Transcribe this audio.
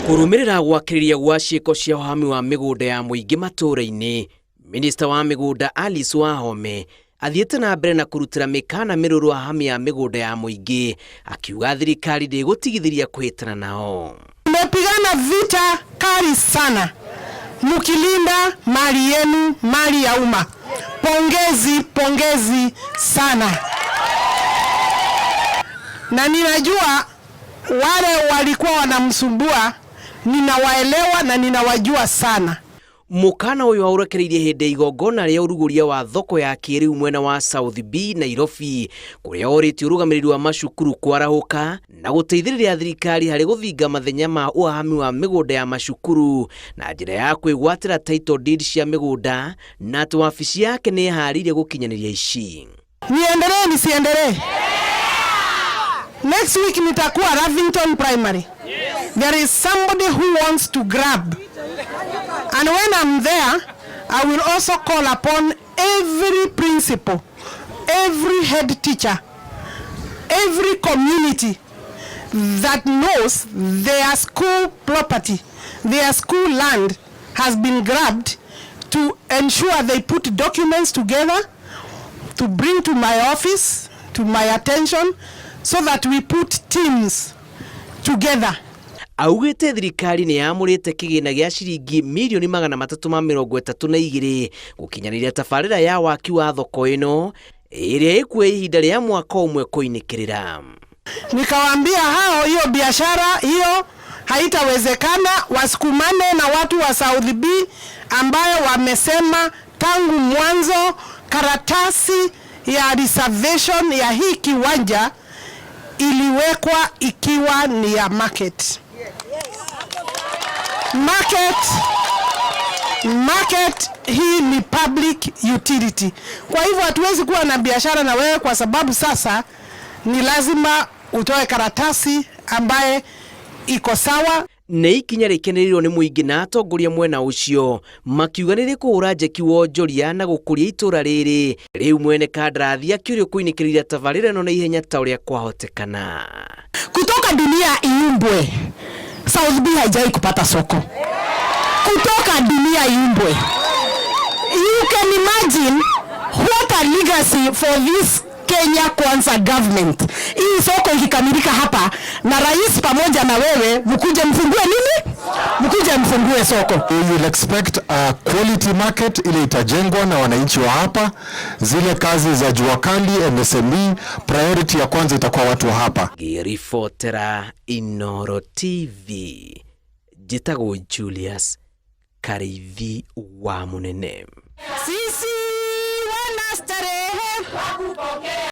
Kũrũmĩrĩra gwakĩrĩria gwa ciĩko cia ũhami wa mĩgũnda ya mũingĩ matũũra-inĩ, Minista wa mĩgũnda Alice Wahome athiĩte na mbere na kũrutĩra mĩkana mĩrũrũ ahami a mĩgũnda ya mũingĩ, akiuga thirikari ndĩgũtigithĩria kũhĩtana nao. Mmepigana vita kali sana mkilinda mali yenu, mali ya umma. Pongezi, pongezi sana. Na ninajua wale walikuwa wanamsumbua, ninawaelewa na ninawajua sana. Mũkana ũyũ aũrekereirie hĩndĩ ya igongona rĩa ũrugũria wa thoko ya kĩrĩu mwena wa South B Nairobi, kũrĩa orĩtie ũrũgamĩrĩri wa macukuru kwarahũka na gũteithĩrĩria thirikari harĩ gũthinga mathenya ma ũhahami wa mĩgũnda ya macukuru na njĩra ya kwĩgwatĩra title deed cia mĩgũnda, na atĩ wabici yake nĩ ĩharĩirie gũkinyanĩria ici. Niendelee nisiendelee? Next week nitakuwa Lavington Primary. There is somebody who wants to grab. And when I'm there, I will also call upon every principal, every head teacher, every community that knows their school property, their school land has been grabbed, to ensure they put documents together to bring to my office, to my attention, so that we put teams together. Augĩte thirikari nĩ yamũrĩte kĩgĩna gĩa ciringi mirioni 332 gũkinyanĩria tabarĩra ya waki wa thoko ĩno ĩrĩa ĩkuoya ihinda rĩa mwaka ũmwe kũinĩkĩrĩra. Nikawaambia hao hiyo biashara hiyo haitawezekana, wasukumane na watu wa South B ambayo wamesema tangu mwanzo karatasi ya reservation ya hii kiwanja iliwekwa ikiwa ni ya market. Market, market hii ni public utility. Kwa hivyo hatuwezi kuwa na biashara na wewe kwa sababu sasa ni lazima utoe karatasi ambaye iko sawa. Nĩ ikinya rĩkenereirwo nĩ mũingĩ na atongoria mwena ũcio makiuga nĩ rĩkũhũra njeki wonjoria na gũkũria itũra rĩrĩ. Rĩu mwene kandarathi akĩũrio kũinĩkĩrĩria tabarĩra ĩno na ihenya ta ũrĩa kwahotekana. Kutoka dunia iumbwe, South B haijawahi kupata soko. Kutoka dunia iumbwe. You can imagine what a legacy for this Kenya Kwanza government. Hii soko ikikamilika hapa na rais pamoja na wewe mkuje mfungue nini? Mkuje mfungue soko. We will expect a quality market ile itajengwa na wananchi wa hapa. Zile kazi za jua kali, MSME, priority ya kwanza itakuwa watu wa hapa. Ngĩribotera Inooro TV, njĩtagwo Julius Karĩithi wa Mũnene.